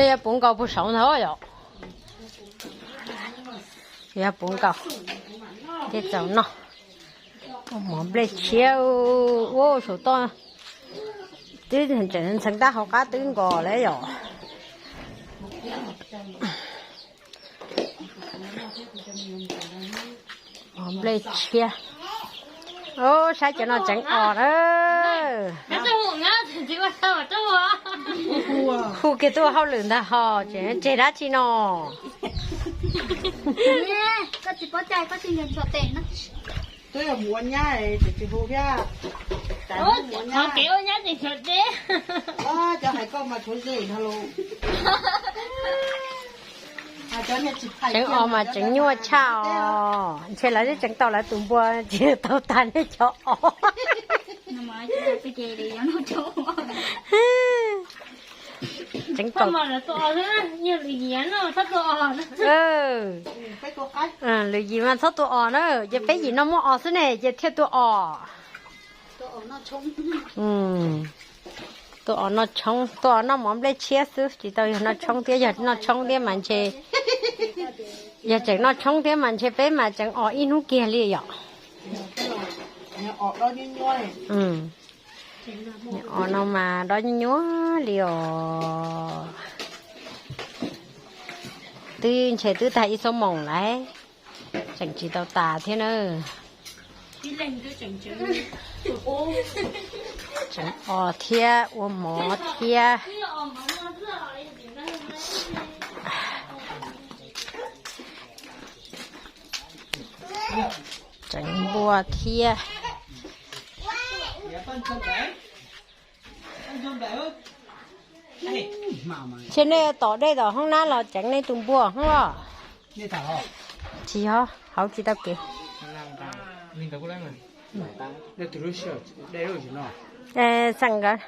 Peb yuav puv nkaus puag saud ntag yom. Yuav puv nkaus, tej txaus noj. Mov nplej tshiab ua saum toj, twb tseem ntxeev tab hauv qab twb nkos lawm yom. Mov nplej tshiab. Saib cov no tseev os na. Hu kiag tuaj ua hauj lwm ntag ho, tseg dab tsi no. Tseev os mas tseev nyuaj tshaj os, ntshe lawv twb tseev tau lawv tus npua tsis tau tas nej cov os. Tseev os, lwm yim mas txhob tua os na, ces peb yim no muaj os xwb ne ces thiaj tua os. Tua os noj tshoob, tua os noj mov nplej tshiab xwb, tsis tau yog noj tshoob thiab, yog noj tshoob thiab mas ntshe, yog tseem noj tshoob thiab mas ntshe peb mas tseev os ib hnub kiag li yom. Os no mas dob nyuaj nyuaj li os. Twb ntshe twb tag ib xuab moos lawm, tseem tsis tau tas thiab na. Tseev os thiab ua mov thiab. Tseev npua thiab. Ntshe nej tom dej tom hoob nab los tseev nej tus npua hoob los? Tsis yog, hauv tsis tau kev. Xeem nkawd,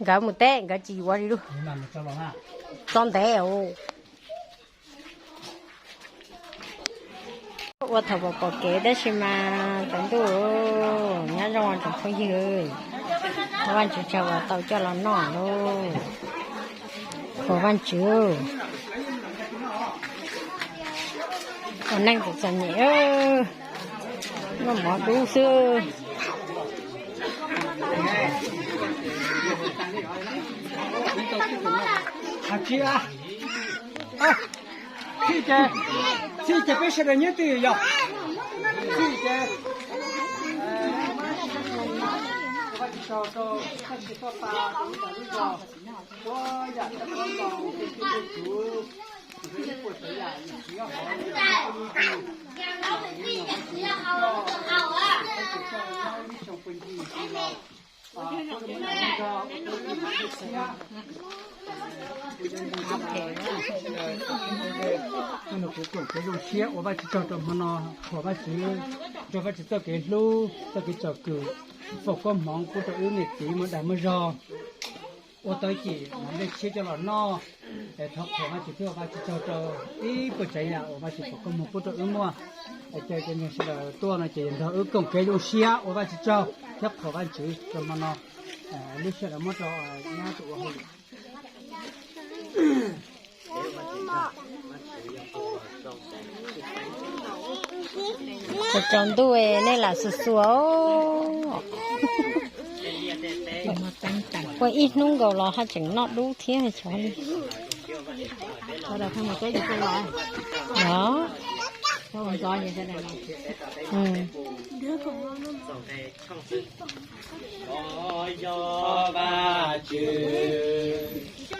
nkawd mus teb nkawd tsis yuav li lub txo ntev. Ua thaum pom pom kev tab sis mas tsaus ntuj, nyob zoo tsoom phooj ywg, thov Vajtswv tsaug uas tau coj los noj lauj. Thov Vajtswv, ua neej txom txom nyem, noj mov dub xwb. Txhij ces, txhij ces peb sawv daws nyob twj ywm yog txhij ces. Kuv koom kev zoo siab ua Vajtswv tsaug rau hmo no, thov Vajtswv, rau Vajtswv txoj kev hlub, txoj kev tsom kwm, foom koob hmoov pub rau wb niam txiv muaj dag muaj zog. Ua tau ib cim mov nplej tshiab coj los noj, es thov qhuas Vajtswv thiab ua Vajtswv tsaug rau ib puas tsav yam uas Vajtswv foom koob hmoov pub rau wb muaj. Es caw cov neeg sawv daws tuaj no ces nrog wb koom kev zoo siab ua Vajtswv tsaug thiab qhuas Vajtswv rau hmo no. Lub sij hawm no muab rau nyab tus ua hauj lwm. Tsaus ntuj nej lam xuas xuas. Ua ib hnub nkaus los haj tseem noj dub thiab xyov li. Os.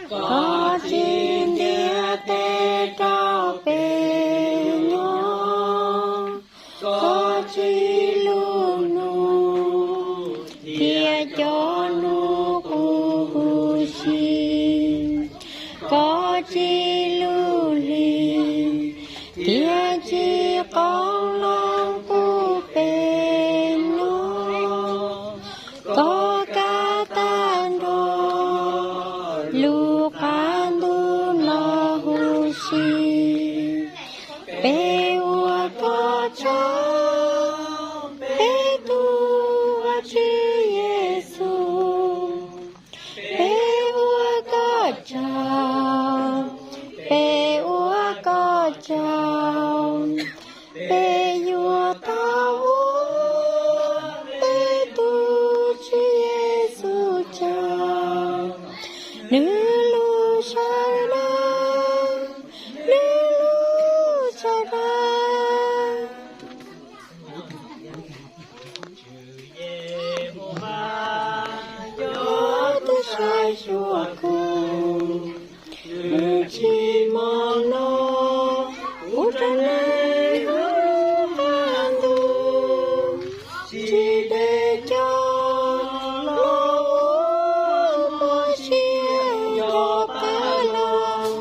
Koj tsis ntiab tes rau peb nyob, koj tsis lub nub thiab cov nub qub huv si, koj tsis lub hli thiab tsis qoob loo puag pem no. Koj kav tag nrho lub qab ntuj no huv si. Peb ua koj tsaug, peb tus Vajtswv Yexus, peb Nws lub sawv daws, nws lub sawv daws, yog tus saib xyuas kuv. Nws tsis mloog no, kuv raws nws lub qab ntuj, tsis ntev coj los ua mos sia cov pab los.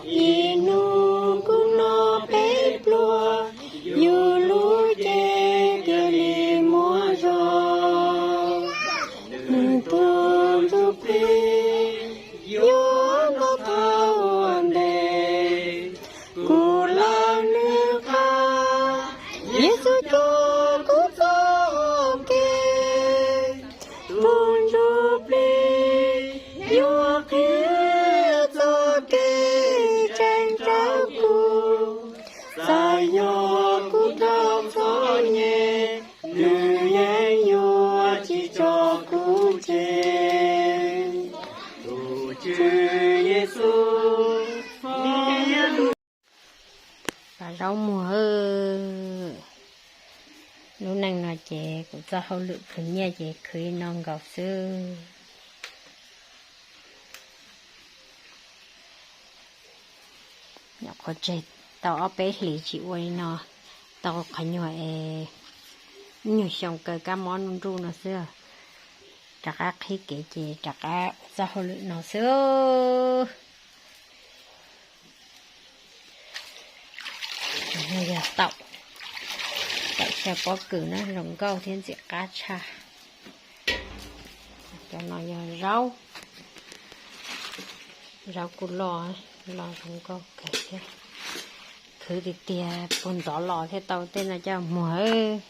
Ib hnub kuv noj peb pluas, yus lub cev thiaj li muaj zog. Nws tus ntsuj plig yuav nkag tau ua ntej, kuv lawv nws qab, Yexus coj kuv txoj kev. Tus ntsuj plig yuav qhia txoj kev tseeb rau kuv. Txawm yog kuv raug txom nyem, nws yeej yuav tsis tso kuv tseg. Tus Tswv Yexus, pab zaub muag. Lub neej no ces kuv txoj hauj lwm khwv nyiaj ces khwv li no nkaus xwb. Nyuam qhuav tseg tau ob peb hlis tsis ua li no, tau qhov nyuag es ib nyuag xyoo kaw kab mob nruj nruj no xwb. Rov qab qhib kev ces rov qab ua txoj hauj lwm no xwb. Yog taum, taum xyaw pob kws na, zoo nkauj thiab ntxim qab tshaj. Cov no yog zaub, zaub kuj loj, loj zoo nkauj kawg thiab. Khwv tiag tiag puag ntxov los thiaj tau tej no coj muag.